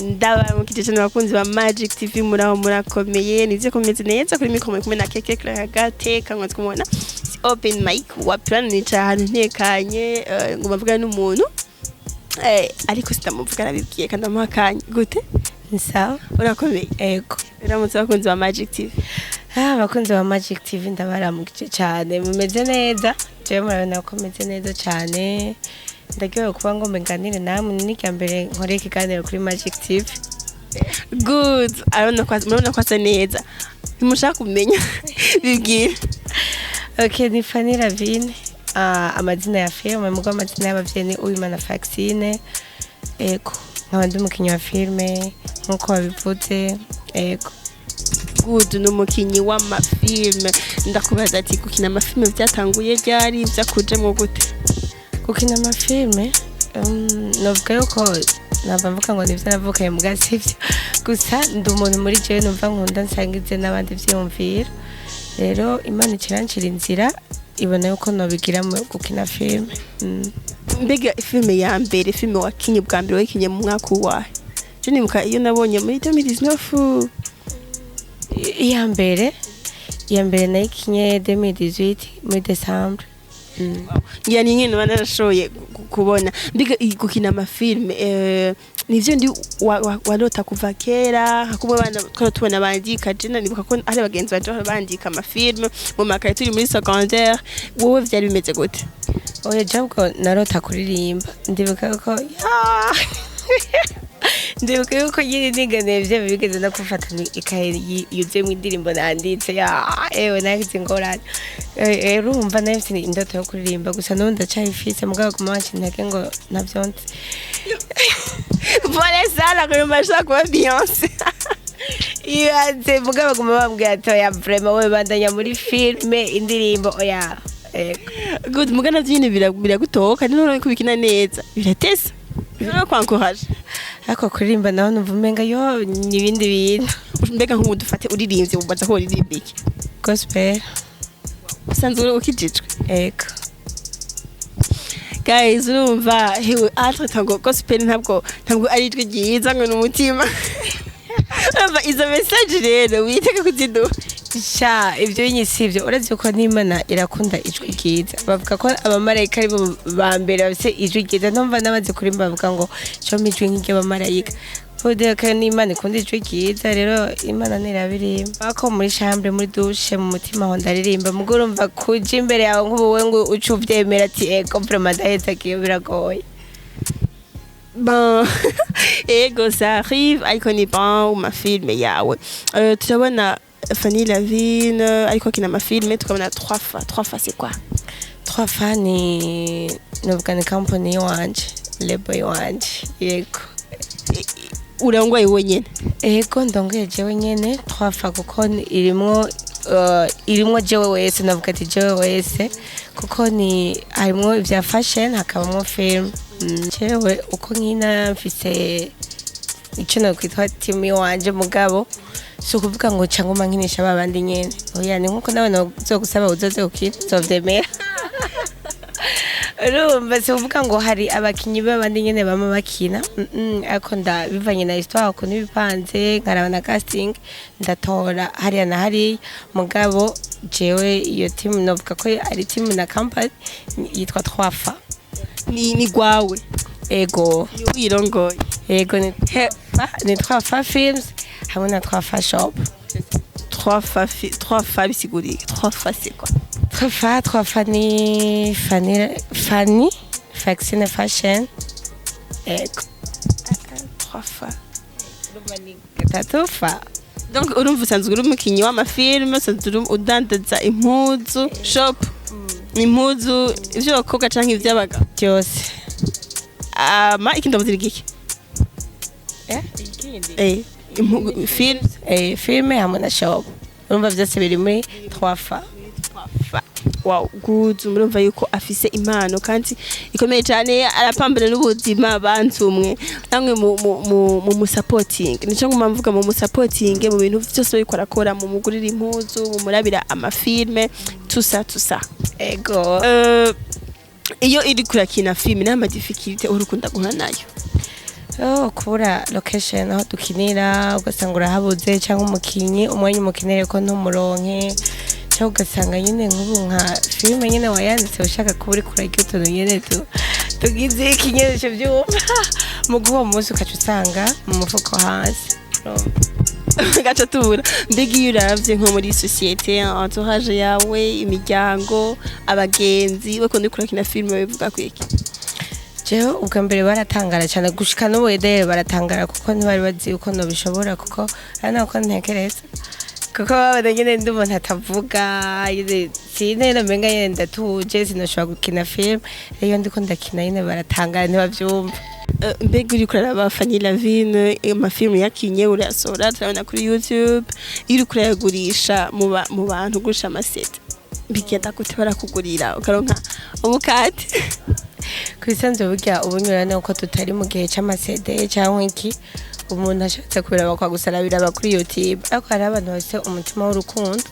Ndabaramukije cyane abakunzi ba Magic TV, muraho, murakomeye? Nizeye ko mumeze neza. Kuri micro muri kumwe na Keke Claire Gateka nkoze kumubona. Si open mic wa plan, nicaye ahantu ntekanye, ngo mvugane n'umuntu, ariko sitamuvuga, arabibwiye kandi amuha akanya. Gute? Ni sawa. Urakomeye? Ego. Uramutse abakunzi ba Magic TV. Ah, abakunzi ba Magic TV, ndabaramukije cyane. Mumeze neza? Jewe murabona ko meze neza cyane. Ndaryohewe kuba ngo nganire namwe, ni irya mbere nkoreye ikiganiro kuri Magic TV. Good. Arabona ko, murabona ko asa neza. Ntimushaka kumenya, bibwira. Okay, ni Fanny Lavine. Ah, amazina ya filme, mugo amazina y'abavyeyi ni Uwimana Faxine. Ego, nkaba ndi umukinyi wa filme nkuko wabivuze. Ego. Good, ni umukinyi w'amafilme. Ndakubaza ati gukina amafilme byatanguye ryari? Byakujemo gute? Gukina amafilme, novuga yuko nava mvuga ngo nivyo navukaye, muga sivyo. Gusa ndi umuntu muri jewe numva nkunda nsangize n'abandi ivyiyumviro. Rero Imana icirancira inzira, ibona yuko nobigira mu gukina filme. Mbega filme ya mbere, filme wakinye bwa mbere, wakinye mu mwaka uwahe? Je nibuka iyo nabonye muri 2019. Iya mbere nayikinye 2018 muri décembre. Ngira ni nyine narashoboye kubona. Mbega gukina amafilme, nivyo ndi warota kuva kera? Hakuba abana twari tubona bandika, je nibuka ko hari bagenzi banje bahora bandika amafilme mu makaye turi muri secondaire. Wowe vyari bimeze gute? Oya, jabwo narota kuririmba. Ndibuka yuko nyine niganiye vyo bigeze no gufata ikaye yuzuyemwo indirimbo nanditse. Ya ewe, nagize ingorane. Urumva nari mfise indoto yo kuririmba, gusa n'ubu ndacayifise, mugabo guma banca intege ngo ntavyo nzi. Pole sana, kuyumva ashaka kuba Beyonce. Ibaze, mugabo baguma bambwira ati: "Oya, vraiment, wewe bandanya muri filme, indirimbo oya." Ego. Good, mugana vyine biragutoka none kubikina neza biratesa, birakwankoraje. Ariko kuririmba naho numva umenga yo ni ibindi bintu. Mbega nk'ubu dufate uririmbye, ubaza ko uririmba iki? Gospel. Usanzwe uri ukijijwe? Ego. Guys, urumva hewe atre ntabwo gospel, ntabwo ari ijwi ryiza, ngo ni umutima. Urumva izo message rero witeke kuziduha. Sha, ibyo nyine si ibyo. Uretse ko n'Imana irakunda ijwi ryiza, bavuga ko abamarayika aribo ba mbere bafite ijwi ryiza. Ndumva n'abazi kuririmba bavuga ngo cyo ijwi nk'iry'abamarayika. Kuko ko n'Imana ikunda ijwi ryiza, rero Imana ntirabiririmba ko muri chambre, muri douche, mu mutima aho ndaririmba. Mugo urumva kuja imbere yawe nk'ubu we ngo uce uvyemera ati: "Ego, vraiment ndahezagiye", biragoye. Bon, ego, ça arrive, ariko ni bon mu mafilme yawe. Turabona Fanny Lavine ariko akina amafilme, tukabona trois fois. Trois fois, c'est quoi? Trois fois ni novuga ni company wanje, label wanje, yego. Urongoye wenyene? Ego, ndongoye jewe nyene. Trois fois kuko irimwo jewe wese, navuga ati jewe wese, kuko ni harimwo ivya fashion, hakabamwo film. Jewe uko nkina mfise ico nokwitwa team iwanje, mugabo si ukuvuga ngo ca nguma nkinisha ba bandi nyene. Oya, ni nkuko nawe nozogusaba uzoze gukina, uzovyemera. Urumva si ukuvuga ngo hari abakinyi b'abandi nyene bama bakina, ariko bivanye na histoire ukuntu ibipanze, nkaraba na casting, ndatora hariya na hariya. Mugabo jewe iyo team novuga ko ari team na company yitwa Trois Fa. Ni gwawe? Ego. Ni wirongoye? Ego, ni Trois Fa Films hamwe na Trois Fa Shop. Trois fois, trois fois bisiguriye, trois fois, c'est quoi? Trois Fa, Trois Fa ni Fanny, Fanny Vaccine Fashion. Ego. Trois fois. Gatatu fa. Donc urumva usanzwe uri umukinyi w'amafilme, usanzwe uri udandaza impuzu, shop, impuzu ivy'abakobwa canke ivy'abagabo? Byose. Ama ikindi ndavuze igiki? Eh? Eh, film. Eh, filme hamwe na shop. Urumva byose biri muri Trois Fa. Wow, good. Murumva yuko afise impano kandi ikomeye cyane, arapambana n'ubuzima. Bantu umwe namwe mu musupporting, nico nguma mvuga, mu musupporting mu bintu byose bariko arakora, mu mugurira impuzu, mu murabira amafilme, tout ça, tout ça. Ego. Iyo iri kurakina filme, n'ama difficulté urukunda guhura nayo? Oh, kubura location aho dukinira, ugasanga urahabuze, cyangwa umukinyi umwanya umukinire ko ntumuronke, cyangwa ugasanga nyine nk'ubu nka filime nyine wayanditse ushaka kuba uri kurarya utuntu nyine tugize iki nyine ivyo vyuma, muga uwo munsi ukaca usanga mu mufuko hasi. Gaca tubura. Mbega iyo uravye nko muri société, entourage yawe, imiryango, abagenzi, bakunda kurakina filime, bivuga kwiki? Jewe ubwa mbere baratangara cyane, gushika n'ubu rero baratangara, kuko ntibari bazi uko nobishobora, kuko ari nako ntekereza, kuko babona nyine ndi umuntu atavuga nyine, sine nomenga nyine ndatuje, sinashobora gukina film. Rero iyo ndiko ndakina nyine baratangara, ntibavyumva. Mbega uriko uraraba Fanny Lavine, amafilmu yakinye urayasohora, turabona kuri YouTube, iyo uriko urayagurisha mu bantu, ugurisha ama CD, bigenda gute? Barakugurira ukaronka umukate? Ku bisanzwe burya ubunyurane, uko tutari mu gihe c'ama CD cyangwa iki, umuntu ashatse kubiraba kwa gusa arabiraba kuri YouTube. Ariko hariho abantu bafise umutima w'urukundo,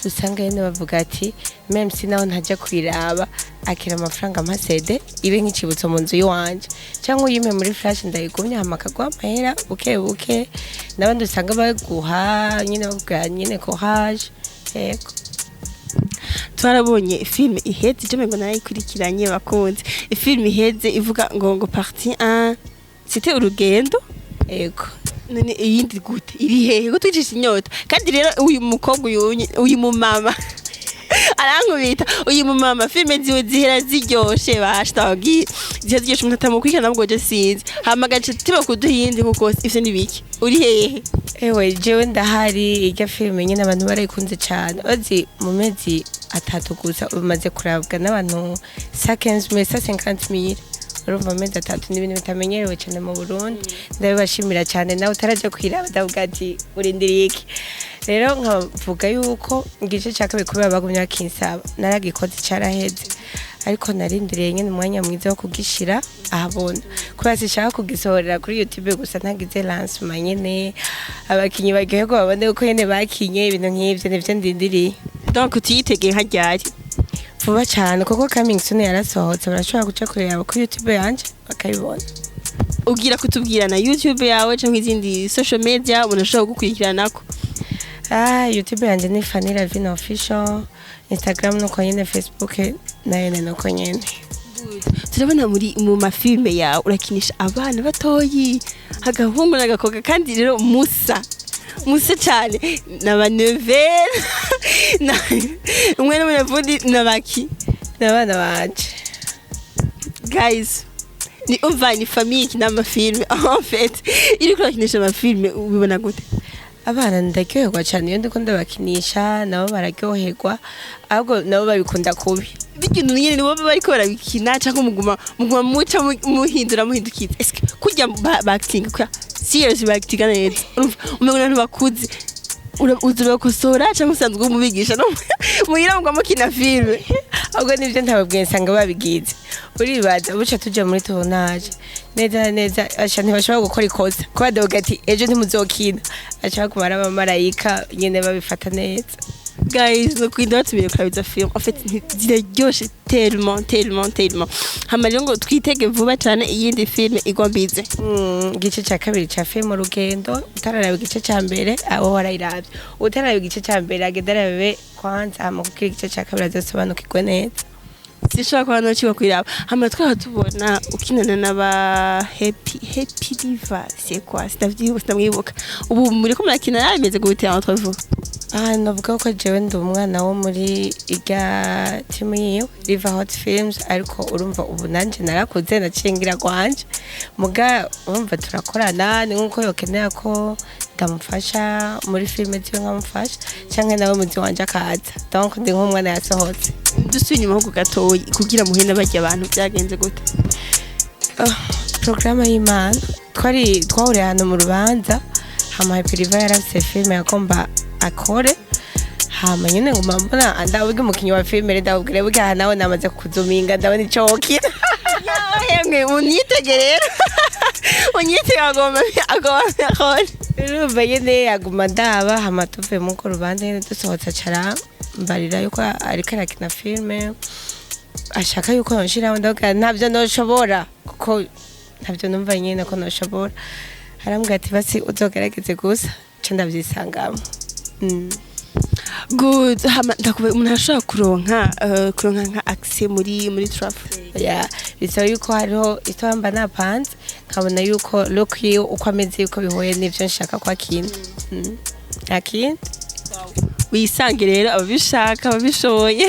usanga nyine bavuga ati: "Même si naho ntajya kuyiraba, akira amafaranga ama CD ibe nk'icibutso mu nzu y'iwanje, cyangwa uyime muri flash ndayigumye." Hama akaguha amahera buke buke. N'abandi usanga baguha nyine, bakubwira nyine courage, yego. Twarabonye filime iheze, ije ngo narayikurikiranye bakunze, filime iheze ivuga ngo partie 1, c'était urugendo. Yego. None iyindi gute, iri hehe ko twicisha inyota? Kandi rero uyu mukobwa, uyu mumama arankubita. Uyu mumama filime ziwe zihera ziryoshe, bashtagi zihera ziryoshe, umuntu atamukurikirana nabwo je sinzi. Hama gace tiba kuduha iyindi, kuko ivyo ni biki? Uri hehe? Ewe, jewe ndahari. Irya filime nyine abantu barayikunze cyane, bazi mu mezi 3 gusa umaze kurabwa n'abantu 115 mille, 150 mille. Urumva amezi 3 ni ibintu bitamenyerewe cyane mu Burundi. Ndabibashimira cyane. Nawe utaraja kwiraba, ndavuga ati urindiriye iki? Rero nkavuga yuko igice cya kabiri, kubera bagumye bakinsaba, naragikoze cyaraheze, ariko narindiriye nyine umwanya mwiza wo kugishira ahabona, kubera sinshaka kugisohorera kuri YouTube gusa ntagize lancement nyene, abakinyi baryoherwa, babone uko nyene bakinye, ibintu nk'ivyo nivyo ndindiriye. Donc tuyitegeye nka ryari? Vuba cyane, kuko coming soon yarasohotse, barashobora guca kureba kuri YouTube yanje bakabibona. Ugira kutubwira na YouTube yawe cyangwa izindi social media umuntu ashobora kugukurikiranako? Ah, YouTube yanje ni Fanny Lavine Official, Instagram nuko nyene, Facebook nayo ni nuko nyene. Turabona muri mu mafilme yawe urakinisha abana batoyi, agahungu n'agakobwa, kandi rero musa musa cyane n'abanevere umwe n'umunyavundi n'abaki? N'abana banje. Guys, ni umva ni famille ikina amafilme. En fait, iyo uriko urakinisha amafilme ubibona gute? Abana ndaryoherwa cyane iyo ndiko ndabakinisha, nabo bararyoherwa, ahubwo nabo babikunda kubi. Bijya nyine nibo baba bariko barabikina, cyangwa muguma muca muhindura muhindukiza? Eske kurya bakitinga kwa serious, bakitinga neza, urumva umengo n'abantu bakuze, uza urakosora cyangwa usanzwe umubigisha no muhira mugwa mukina filme? Ahubwo nibyo ntababwiye, nsanga babigize. Uribaza buca tuja muri tournage neza na neza, asha ntibashobora gukora ikosa, kuba ndavuga ati ejo ntimuzokina, aca baguma ari abamarayika nyene, babifata neza. Guys, no kwinda batumiye kurabiza film, en fait ziraryoshe tellement, tellement, tellement. Hama rero ngo twitege vuba cyane iyindi film igombize? Igice cya kabiri cya filime Urugendo. Utararaba igice cya mbere, abo warayiravye, utararaba igice cya mbere agenda arabe kwanza, hama kuko igice cya kabiri azasobanukirwe neza. Sinshobora kuba nocibwa kwiraba. Hama twaba tubona ukinana n'aba Happy Diva, c'est quoi? Sinavyibuka, sinamwibuka. Ubu muriko murakina, bimeze gute entre vous? Ah, navuga ko jewe ndi umwana wo muri irya timu yiwe River Hot Films, ariko urumva ubu nanje narakuze, naciye ngira gwanje, muga urumva turakorana, ni nkuko yokenera ko ndamufasha muri filime ziwe nkamufasha, canke nawe muzi wanje akaza. Donc ndi nk'umwana yasohotse. Dusubiye inyuma ahubwo gatoyi, kugira muhe barya abantu, byagenze gute? Oh, porogaramu y'Imana. Twari twahuriye ahantu mu rubanza, hama Happy River yarafise filime yagomba akore, hama nyene nguma mbona ndabwiye umukinyi wa filime, ndabwira burya aha nawe namaze kuzuminga, ndabona ico wokina. Yemwe, unyitege rero, unyitege, agomba akore. Urumva nyene aguma ndaba, hama tuvuye muri urwo rubanza nyene, dusohotse, acara mbarira yuko ariko arakina filime, ashaka yuko yonshiraho. Ndabwira ntabyo noshobora kuko Ntavyo numva nyene ko noshobora. Arambwira ati: "Basi uzogerageze gusa." Nca ndavyisangamo. Good. Hama ndakuba umuntu ashobora kuronka nka accès muri traffic? Ya, bisaba yuko hariho icyo mba napanze, nkabona yuko look yiwe uko ameze, yuko bihuye n'ivyo nshaka ko akina. Nta kindi. Wisange rero, ababishaka, ababishoboye,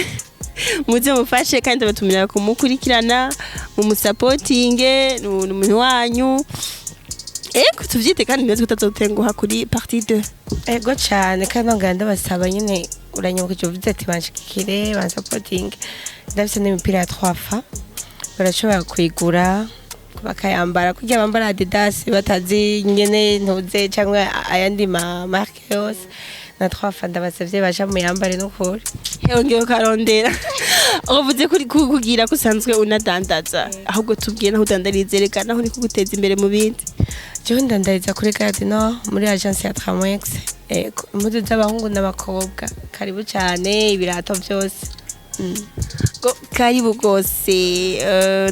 muze mufashe. Kandi batumira kumukurikirana, mumusapotinge, ni umuntu wanyu. Ego, tuvyite kandi neza kutazotenguha kuri partie 2. Ego cane. Kandi nongera ndabasaba nyene, uranyibukije uvuze ati banshigikire, bansapotinge. Ndafise n'imipira ya 3 fa, barashobora kuyigura bakayambara kugira bambara Adidas batazi nyene ntuze cyangwa ayandi ma marque yose. Na 3 fa ndabasavye baja muyambare n'ukuri. Hongeye ukarondera uvuze kuri kugira ko usanzwe unadandaza, ahubwo tubwiye naho udandariza, reka naho ni kuguteza imbere mu bindi. Jewe ndandariza kuri Gare du Nord, muri agence ya Tramwex. Ego, impuzu z'abahungu n'abakobwa, karibu cyane, ibirato byose. Go, karibu rwose.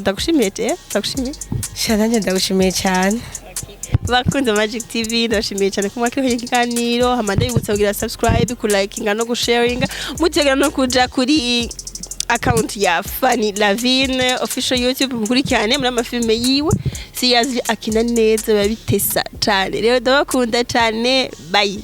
Ndagushimiye je, ndagushimiye. Sha, nanjye ndagushimiye cyane. Bakunze Magic TV, ndabashimiye cyane ko mwakiriye ikiganiro. Hama ndabibutsa kugira subscribe, kulikinga no gusharinga, mutegera no kuja kuri account ya Fanny Lavine official YouTube, mukurikirane muri amafilme yiwe. Seriously, akina neza, biba bitesa cyane. Rero ndabakunda cyane, bye.